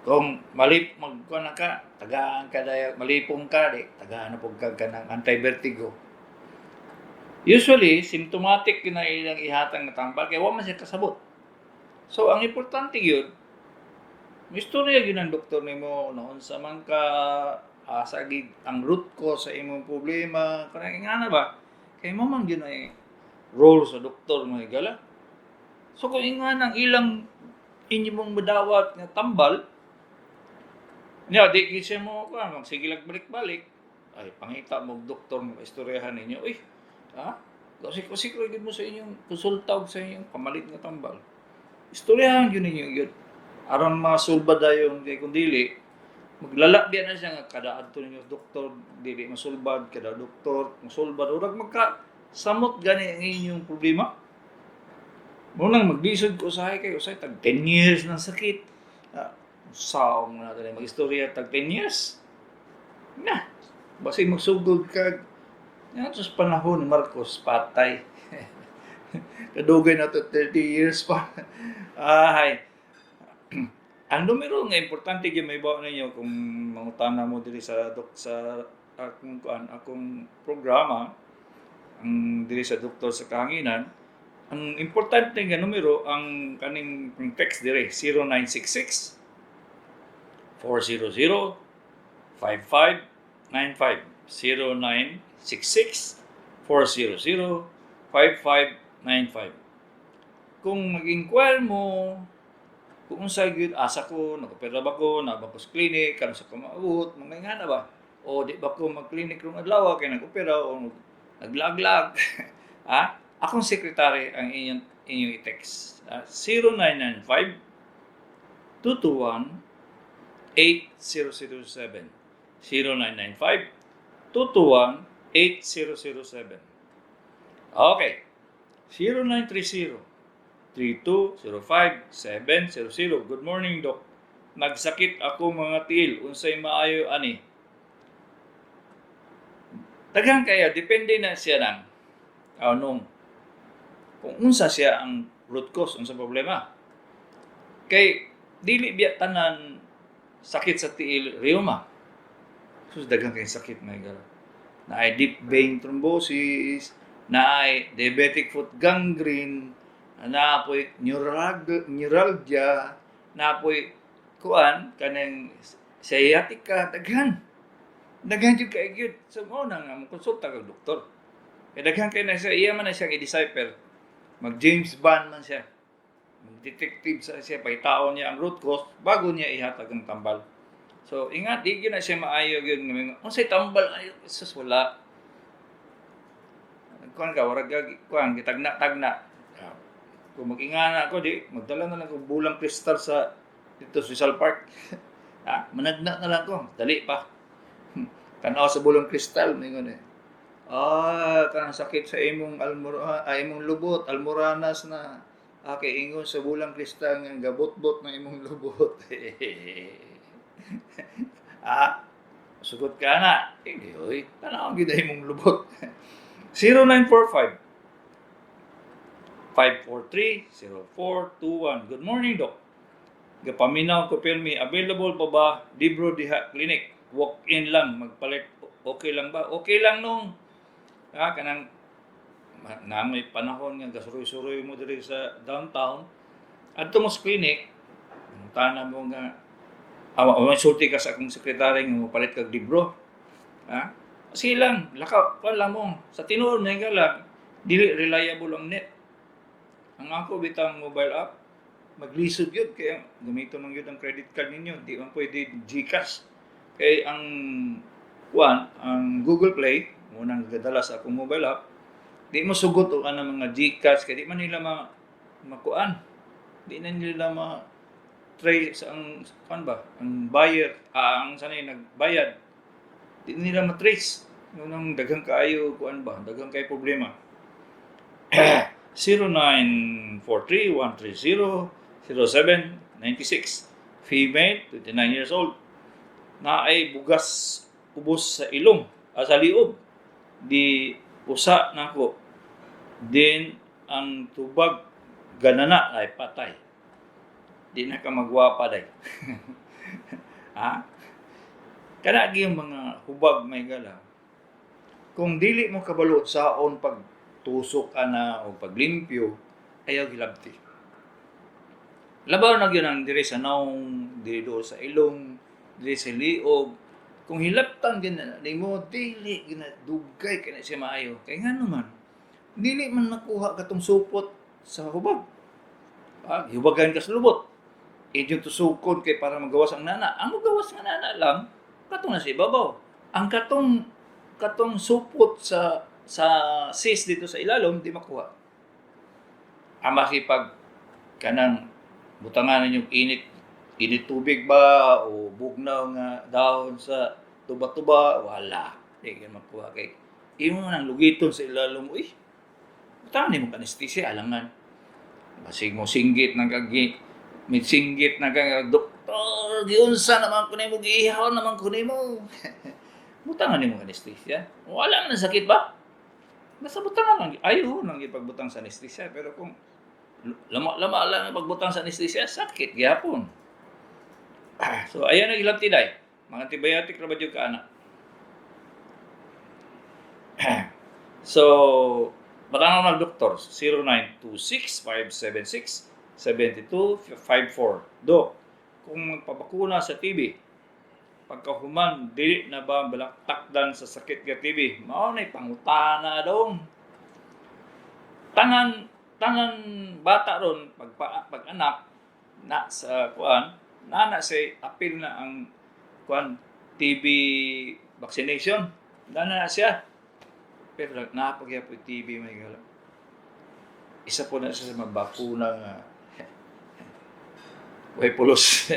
kung malip magkuan na ka, tagaan ka dayo, malipong ka di, tagaan na pud kag kanang anti-vertigo. Usually symptomatic gyud na ilang ihatag nga tambal kay wa man siya kasabot. So ang importante gyud, istorya gyud ang doktor nimo naunsa man ka, asa gid ang root cause sa imong problema, kanang ingana ba? Kay mo man gyud ay role sa doktor mga higala. So kung ingana ang ilang inyong madawat nga tambal, niya di gyud siya mo kuan, magsige lag balik-balik, ay pangita mo og doktor mo istoryahan ninyo, uy, ha? Kasi gyud mo sa inyong konsulta og sa inyong pamalit nga tambal. Istoryahan gyud ninyo gyud. Aron masulba dayon kay kung dili maglala biya na siya nga kada adto ninyo doktor dili masulbad, kada doktor masulbad, urag magka samot gani ang inyong problema. Mo nang maglisod ko usahay kay usahay tag 10 years ng sakit. Ah, saong na dali magistorya tag 10 years. Na, basi magsugod ka yan sa panahon ni Marcos patay. Kadugay na to 30 years pa. Ay. Ang numero nga importante gyud may bawo ninyo kung mangutana mo diri sa dok sa akong kuan akong programa ang diri sa Doktor sa Kahanginan, ang importante nga numero ang kaning text diri 0966 400 5595, 0966 400 5595. Kung mag-inquire mo kung unsa gyud, asa ko nagopera ba ko, naa ba ko sa clinic, karon sa ko maabot, mga ingana ba, o di ba ko mag-clinic rong adlaw kay nag-opera o naglaglag. Ah, akong sekretary ang inyong i-text. Ah, 0995 221 8007, 0995 221 8007. Okay. 0930 3205 700. Good morning, Doc. Nagsakit ako mga tiil. Unsay maayo ani? Daghan kaya, depende na siya ng anong kung unsa siya ang root cause, unsa problema. Kay dili biya tanan sakit sa tiil rheuma. Sus, daghan kay sakit, mga higala. Naay deep vein thrombosis, naay diabetic foot gangrene, naa poy neuralgia, naa poy kuan kanang sciatica, daghan. Daghan jud kay gyud. So mao na nga mo konsulta kag doktor. Kay daghan kay na siya, iya man na siyang i-decipher. Mag James Bond man siya. Mag-detective sa siya, pahitaon niya ang root cause bago niya ihatag ang tambal. So ingat, di gyud na siya maayo gyud nga unsay tambal ayo, sus, wala. Kuan ka, warag ka, kuan, gitagna-tagna. Ah, kung mag-ingana ako, di, magdala na lang ko bulang kristal sa dito sa Rizal Park. Ha? Managna na lang ko. Dali pa. Tanaw sa bulang kristal, mingon eh. Ah, kanang sakit sa imong almor ah, imong lubot, almoranas na. Ah, kay ingon sa bulang kristal nga gabot-bot na imong lubot. Ah, sugot ka na. Hindi, oy. Tanaw gyud imong lubot. 0945 543-0421. Good morning, Doc. Gapaminaw ko pirmi, available pa ba libro diha clinic? Walk-in lang, magpalit. Okay lang ba? Okay lang nung kanang na may panahon nga gasuroy-suroy mo diri sa downtown. Adto mo sa clinic, tana mo nga awa may sulti ka sa akong sekretary nga mopalit kag libro. Ha? Sige lang, lakaw pa lang mo. Sa tinuod na lang, dili reliable ang net. Ang ako bitang mobile app, maglisod yun. Kaya gamito man yun ang credit card ninyo. Di man pwede GCash. Kay ang kuan, ang Google Play, munang gadala sa akong mobile app, di mo sugot og ana mga GCash kay di man nila ma makuan. Di na nila ma trace ang kuan ba, ang buyer, ang sanay nagbayad. Di nila ma-trace. Nung daghang kaayo kuan ba, daghang kay problema. 0943-130-0796. Female, 29 years old. Naay bugas ubos sa ilong, sa liog. Di usa nako. Din ang tubag ganana ay patay. Di na ka magwapa day. Ha? Kana yung mga hubag, may gala. Kung dili mo kabalo saon pag tusok ana o paglimpyo, ayaw gilabti. Labaw na gyud ang diri sa naong, diri dool sa ilong, diri sa liog. Kung hilabtan gyud na nimo, dili gyud na dugay kay na siya maayo. Kay ngano man, dili man makuha katong supot sa hubag. Ah, hibagan ka sa lubot. Inyong tusukon kay para magawas ang nana. Ang magawas nga nana lang, katong nasa ibabaw. Ang katong katong supot sa cyst dito sa ilalom, di makuha. Ang makipag kanang butangan ninyong init init tubig ba o bugnaw nga dahon sa tuba-tuba, wala. Di ka makuha kay imo nang lugiton sa ilalom. Uy, butangan nimo anesthesia, alangan. Basig mo singgit ng kagi, may singgit na kag doktor, giunsa naman ko nimo, giihaw naman ko nimo. Butangan nimo anesthesia. Wala man sakit ba? Basta butangan lang. Ayaw nang ipagbutang sa anesthesia. Pero kung lama-lama lang ang pagbutang sa anesthesia, sakit gyapon. Ah, so ayan ang ilang tinay. Mga antibiotic ra ba jud ka ana? So, Matanong ng doktor, 0926-576-7254. Dok, kung magpabakuna sa TB, pagkahuman, dili na ba balaktakdan sa sakit nga TB? Mao na'y pangutana dong. Tanan tanan bata ron pag pag anak na sa kuan, na say apil na ang kuan TB vaccination. Na na siya. Pero napagyapon TB, may gala. Isa po na siya sa mga bakuna nga way pulos.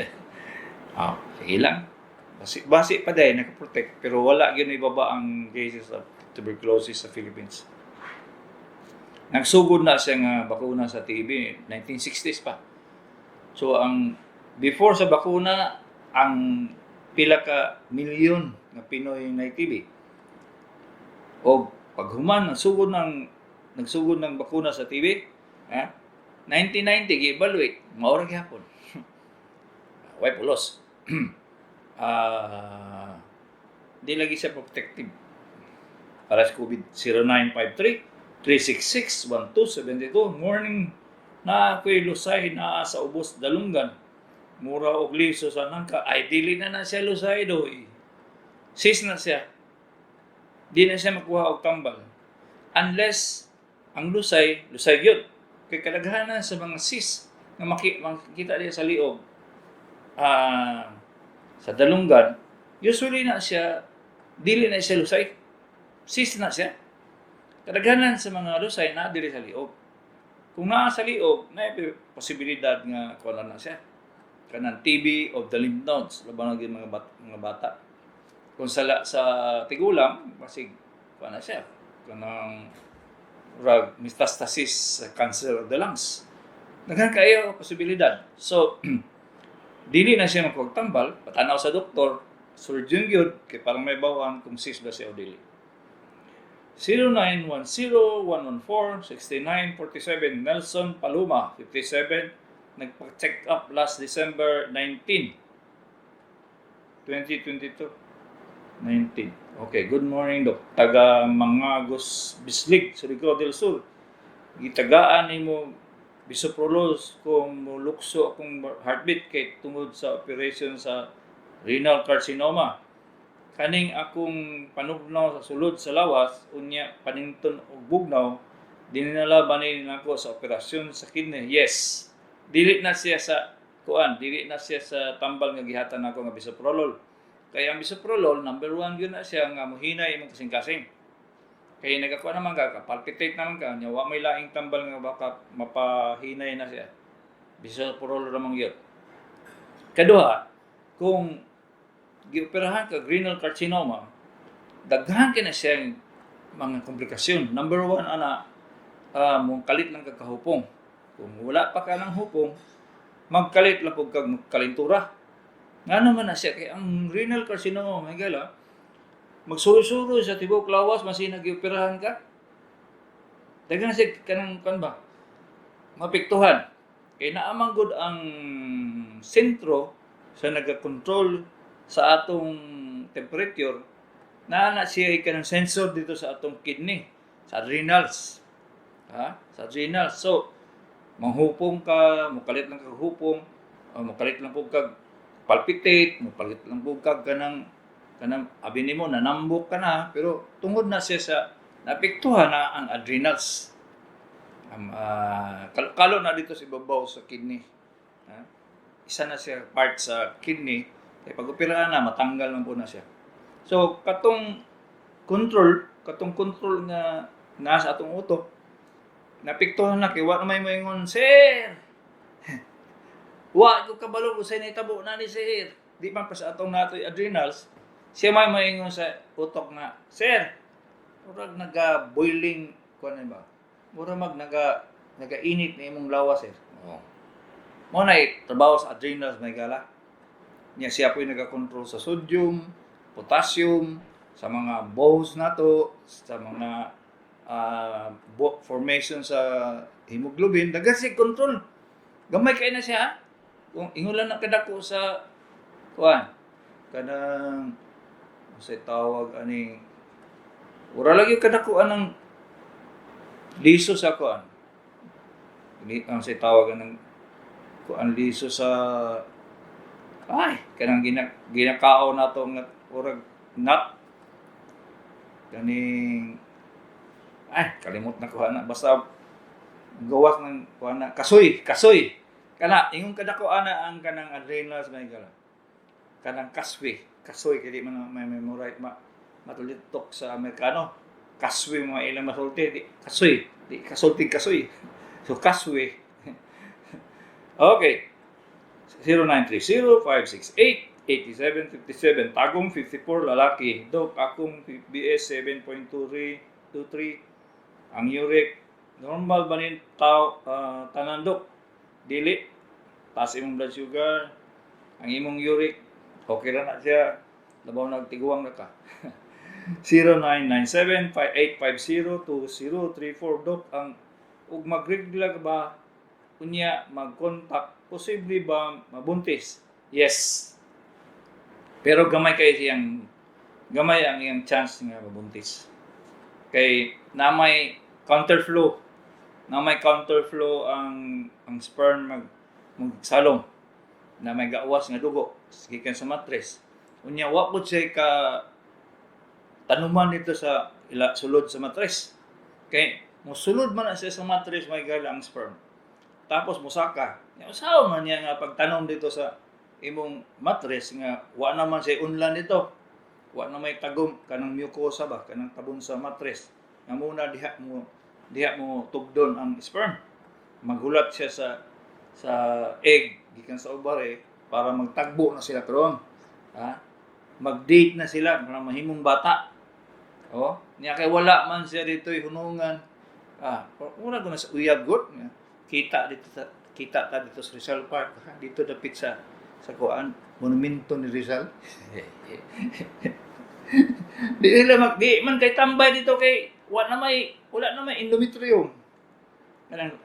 Ah, sige lang. Basi, basi pa dahil nakaprotect pero wala gyud ibaba ang cases of tuberculosis sa Philippines. Nagsugod na siya nga bakuna sa TB 1960s pa. So ang before sa bakuna, ang pila ka milyon nga Pinoy na TB. O paghuman nagsugod ng bakuna sa TB, ha? 1990 gi-evaluate, mao ra gyapon. Way pulos. Ah, Di lagi siya protective. Para sa COVID. 0953 366 1272. Morning na ako'y lusay naa sa ubos dalunggan. Mura og liso sa nangka. Ay, dili na na siya lusay doy. Cyst na siya. Di na siya makuha og tambal. Unless ang lusay, lusay gyud. Kay kadaghanan sa mga cyst nga makita diya sa liog, sa dalunggan, usually na siya, dili na siya lusay. Cyst na siya. Kadaghanan sa mga lusay na dili sa liog. Kung naa sa liog, na posibilidad nga kuha na siya. Kanang TB of the lymph nodes, laban na mga bata. Kung sa tigulang, basig kuha na siya. Kanang rag metastasis sa cancer of the lungs. Daghan kayo posibilidad. So, dili na siya magpagtambal, patanaw sa doktor, surgeon gyud kay parang may bawaan kung cyst ba siya o dili. 0910-114-6947. Nelson Paluma, 57, nagpa-check up last December 19, 2022. 19. Okay, good morning, Dok. Taga Mangagos Bislig, Surigao del Sur. Gitagaan nimo bisoprolol kung mulukso akong heartbeat kay tungod sa operation sa renal carcinoma. Kaning akong panugnaw sa sulod sa lawas, unya panington og bugnaw, dinala ba ni nako sa operasyon sa kidney? Yes. Dili na siya sa kuan, dili na siya sa tambal nga gihatan nako nga bisoprolol. Kaya ang bisoprolol, number one yun na siya nga muhinay imong kasing-kasing. Kaya nagakuha naman ka, palpitate naman ka, nya wa may laing tambal nga baka mapahinay na siya. Bisoprolol ramang yun. Kaduha, kung gioperahan ka renal carcinoma, daghan kay na siyang mga komplikasyon. Number one, ana, kalit lang ka kahupong. Kung wala pa ka ng hupong, magkalit lang pud kag kalintura. Nga naman na siya, kay ang renal carcinoma, may gala, magsuro-suro sa tibok lawas, masin nagioperahan ka. Daghan siya kanang kan ba? Mapiktuhan. Kay naamang gud ang sentro sa nagakontrol sa atong temperature, naa na siya kanang sensor dito sa atong kidney, sa adrenals. Ha? Sa adrenals. So, manghupong ka, mukalit lang kag hupong, mukalit lang pud kag palpitate, mupalit lang pud kag kanang kanang abi nimo nanambok ka na, pero tungod na siya sa naapektuhan na ang adrenals. Kalo na dito sa ibabaw sa kidney. Ha? Isa na siya part sa kidney. Kaya pag operahan na, matanggal man po na siya. So, katong control nga nasa atong utok, napiktuhan na kay wa na may moingon, "Sir, wa ko kabalo kung sa'y nahitabo na ni sir." Di man pa sa atong natoy adrenals, siya may moingon sa utok nga, "Sir, murag naga boiling kuan ba? Murag mag naga nagainit na imong lawas, sir." Oo. Mo na trabaho sa adrenals, may gala. Niya siya po'y nagakontrol sa sodium, potassium, sa mga bones nato, sa mga formation sa hemoglobin, daghan siya control. Gamay kay na siya, ha? Kung ingon lang na kadako sa kuan, kanang sa tawag ani, ura lagi kadako anang liso sa kuan. Ang sa tawag anang kuan, liso sa, ay, kanang ginakaon nato nga urag nut, kaning, ay, kalimot na ko ana, basta gawas ng kuan na kasoy, kasoy kana, ingon kadako ana ang kanang adrenals, may gala, kanang kaswi, kasoy, kay di man may memorize ma matulitok sa Amerikano, kaswi mga ilang masulti, di kasoy, di kasulti, kasoy, so kaswi. Okay, 0930-568-8757. Tagum, 54, lalaki. Dok, akong BS 7.2323. Ang uric, normal ba ni tao, tanan, Dok? Dili. Taas imong blood sugar. Ang imong uric, okay ra na siya. Labaw nagtiguang na ka. 0997-5850-2034. Dok, ang ug magregla ka ba unya mag-contact, posible ba mabuntis? Yes. Pero gamay kay siyang Gamay ang iyang chance nga mabuntis. Kay na may counterflow, na may counterflow ang sperm magsalong na may gawas nga dugo gikan sa matres. Unya wa pud siya ka tanuman dito sa ila sulod sa matres. Kay mosulod man na siya sa matres, may gala, ang sperm. Tapos musaka. Ya, usaha man niya nga pagtanom dito sa imong matres nga wa naman siya unlan dito. Wa na may tagom kanang mucosa ba, kanang tabon sa matres. Nga muna diha mo tugdon ang sperm. Maghulat siya sa egg gikan sa ovary para magtagbo na sila karon. Ha? Mag-date na sila para mahimong bata. Oh, niya kay wala man siya dito hunungan. Ah, wala ko na sa uyab gud. Kita ta dito sa Rizal Park, ha? Dito dapit sa kuan, monumento ni Rizal. Di nila mag di man kay tambay dito kay wala na may endometrium. Kanang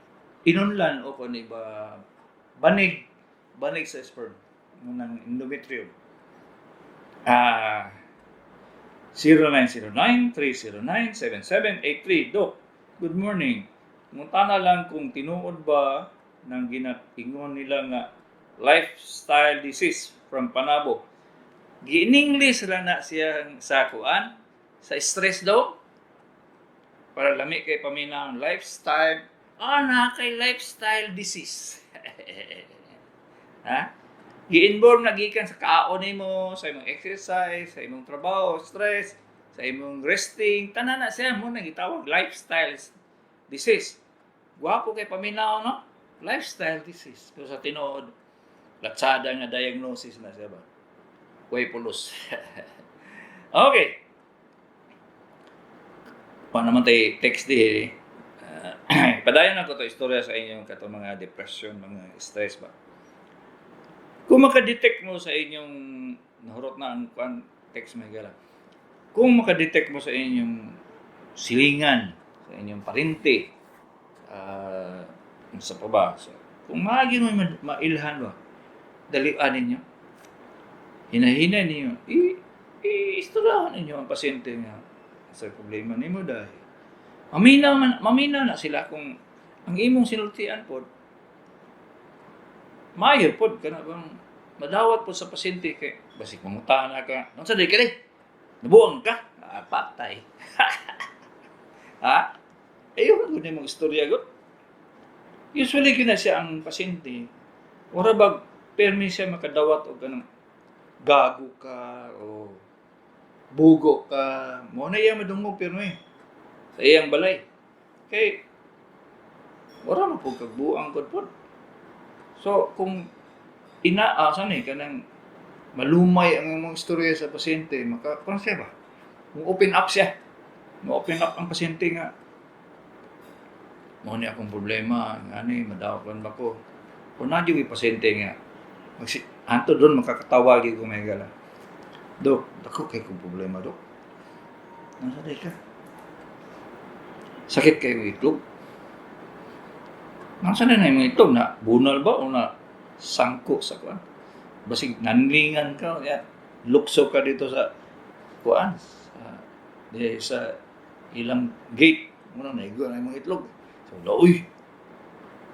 inunlan o kung iba banig banig sa sperm ng endometrium. Ah, 0909-309-7783. Dok, good morning. Ngutana lang kung tinuod ba ng ginatingon nila nga lifestyle disease from Panabo. Gi-English lang na siya sa kuan, sa stress daw. Para lami kay paminaw, lifestyle. Ah, na kay lifestyle disease. Ha? Gi-involve na gikan sa kaon nimo, sa imong exercise, sa imong trabaho, stress, sa imong resting, tanan na siya mo nang gitawag lifestyle disease. Gwapo kay paminaw, no? Lifestyle disease. Pero sa tinuod, latsada nga diagnosis na siya ba? Way pulos. Okay. Pa naman tayo text di. Padayon ako to istorya sa inyong kato mga depression, mga stress ba. Kung makadetect mo sa inyong, nahurot na ang kuan, text may gala. Kung makadetect mo sa inyong silingan, sa inyong parente, sa pa ba? So, kung maagi mo mailhan ba, dalian ninyo. Hinahina ninyo. I-istoryahan ninyo ang pasyente nga sa problema nimo dahil maminaw man, maminaw na sila kung ang imong sinultian pod maayo pod, kana bang madawat po sa pasyente, kay basig mangutana ka, "Unsa di ka di nabuang ka?" Ah, patay ha. Ayo gud imong istorya gud. Usually gyud na siya ang pasyente, ora bag permi siya makadawat og kanang gago ka o bugo ka mo na iya madungog pirmi sa iyang balay kay ora man pud kag buang gud pod. So kung inaa sa ni kanang malumay ang imong istorya sa pasyente, maka kuan siya ba, mo open up siya, mo open up ang pasyente nga mo ni akong problema ngani, madawat ba ko. Kung na yung pasyente nga magsi anto doon, makakatawa gyud ko may gala, "Dok, dako kay kong problema, Dok." "Nasa day ka?" "Sakit kayo itlog." "Nasa na na imong itlog? Na bunal ba o na sangko sa kuan? Basig nanlingan ka ya, lukso ka dito sa kuan, sa di sa ilang gate mo na naigo na imong itlog." So, uy,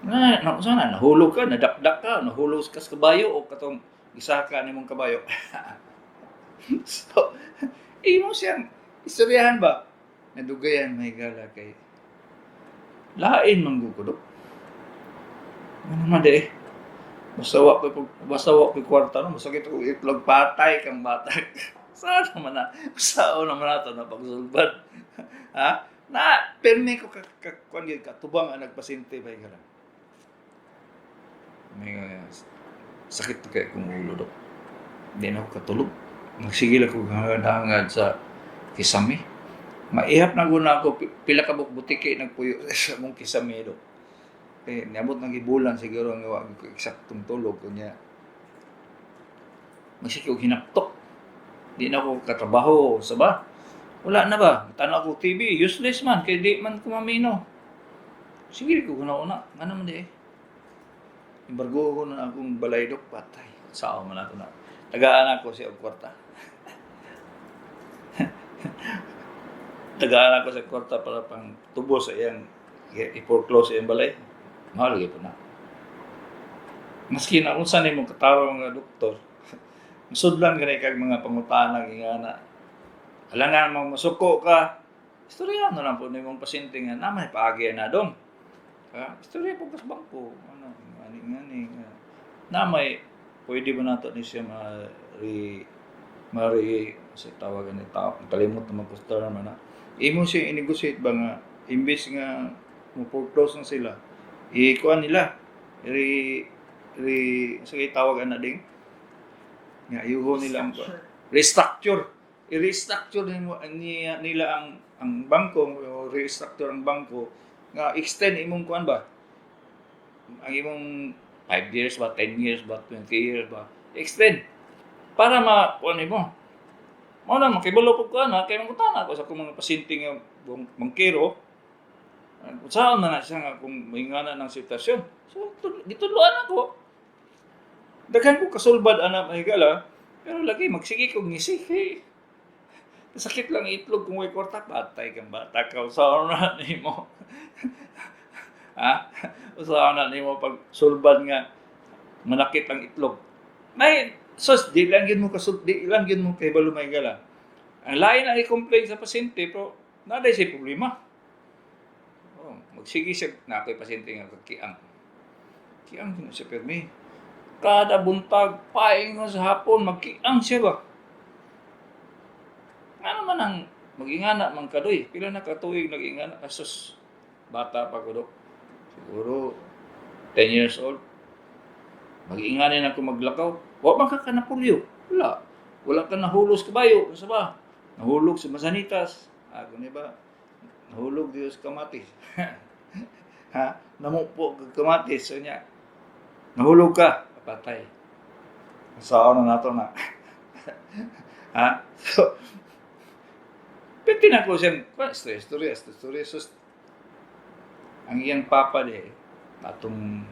na, na sana nahulog ka, nadakdak ka, nahulog ka sa kabayo o katong gisaka nimong kabayo. So, imo siyang istoryahan ba? Nadugayan may gala kay lain man gud ko, Dok. Ano man di eh. Basta wa ko'y kwarta no, masakit ko itlog." Patay kang bata. Saan naman na? Saan naman nato na pagsulbad? Ha? Na permi ko ka kuan gyud katubang ang nagpasyente ba nga. May sakit kay kong ulo, Dok. Di na ako katulog. Magsigil ako hangad-hangad sa kisame. Maihap na guna ako pila ka buok butiki nagpuyo sa mong kisame, Dok. Kay niabot ng gibulan siguro nga wa ko eksaktong tulog kunya. Magsige og hinaptok. Di na ako katrabaho sa ba. Wala na ba? Tanaw ko TV, useless man kay di man ko mamino. Sige ko una-una, nga naman di eh. Embargo ko na akong balay, Dok, patay. Sao man ato na. Tagaan ako siya og kwarta. Tagaan ako sa kwarta para pang tubo sa iyang i-foreclose sa iyang balay. Mahal gyud na. Maski na unsa nimo katarong nga doktor, sudlan gani kag mga pangutana nga na. Alangan mo masuko ka. Istorya na lang po nimong pasyente nga na may paagi na dong. Ha? Istorya po ka sa bangko. Ano, ngani ngani nga. Na may pwede ba nato ni siya mari sa tawagan ni tao, kalimot naman ko sa term na imo siya i-negotiate ba nga imbes nga mo foreclose na sila, ikuan nila, re re sa kay tawag ana ding nga ayuho nila ang restructure, i-restructure nimo niya nila ang bangko o restructure ang bangko nga extend imong kuan ba, ang imong 5 years ba, 10 years ba, 20 years ba, extend para ma kuan nimo. Mao na makibalo pud ko ana kay mangutana ako sa akong mga pasyente nga bangkero. Saan man na siya nga kung moingana ng sitwasyon. So gitudloan ako. Daghan ko kasulbad ana, mahigala, pero lagi magsige kog ngisi kay sakit lang itlog kung way kwarta. Patay kang bata ka, usaon na nimo. Ha? Usaon na nimo pag sulbad nga manakit ang itlog. May sus di lang gyud mo kahibalo, mahigala. Ang lain ang i-complain sa pasyente pero naa siya problema. Oh, magsige siya na ako'y pasyente nga kakiang. Kiang gyud siya permi. Kada buntag, paing sa hapon, magkiang siya ba? Ano man ang magingana man kadoy? Pila na katuig nag-ingana? Asus, bata pa ko, dok. Siguro 10 years old. Mag-ingani na ako maglakaw. Wa man ka kanapulyo. Wala. Wala ka nahulos kabayo. Unsa ba? Nahulog sa masanitas. Ako ni ba? Nahulog Dios kamatis. Ha? Namupo kag kamatis. So niya. Nahulog ka. Patay. Saan na nato na? Ha? So, pwede na ko siyang, istorya, istorya, istorya. So, ang iyang papa de, atong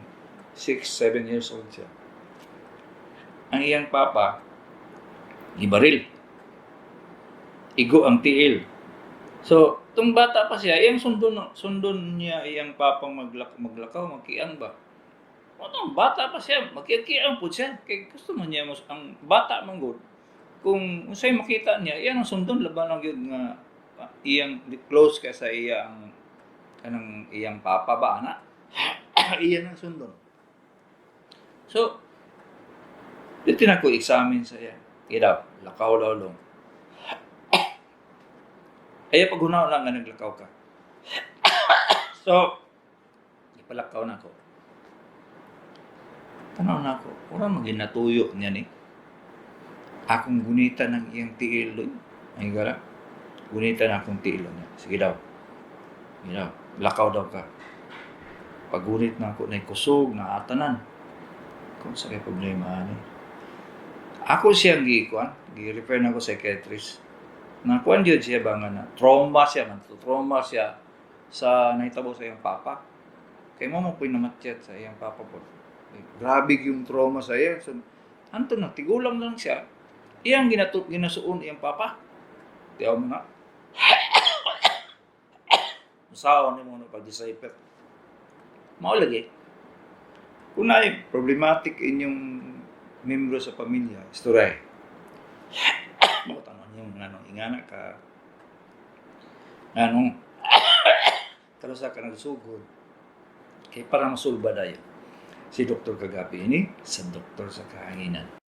6, 7 years old siya. Ang iyang papa, gibaril. Igo ang tiil. So, tung bata pa siya, iyang sundon, sundon niya iyang papang maglakaw, magkiang ba. O, tung bata pa siya, magkiang po siya. Kay gusto man niya, ang bata man gud, kung unsay makita niya, iyan ang sundon, laban lang gyud nga iyang close ka sa iyang kanang iyang papa ba ana, iyan ang sundon. So, dito na ko examine sa iya. Kaya daw, lakaw daw long. Kaya pag hunaw lang nga naglakaw ka. So, ipalakaw na ko. Tanaw na ako, ura maginatuyo niya ni. Akong gunita ng iyang tiil doon. Ay gara. Gunita na akong tiil niya. Sige daw. Sige daw. Lakaw daw ka. Paggunit na ako na kusog, na atanan. Kung sa kay problema ani. Ako siyang gikuan, gi-refer na ako sa psychiatrist. Na kuan gyud siya ba nga na trauma siya man, trauma siya sa nahitabo sa iyang papa. Kay mo mo po'y namatyat sa iyang papa po. Grabe yung trauma sa iya. So, anto na, tigulang lang siya. Iyang ginasuon iyang papa. Tiyaw mo na. Usawa ni mo na pag-decipher. Mao lagi. Kung naay problematic inyong membro sa pamilya, istorya. Mo tanon yung nganong ingana ka, nganong kanusa ka nagsugod, kay para masulba dayon. Si Dr. Kagapi ini sa Doktor sa Kahanginan.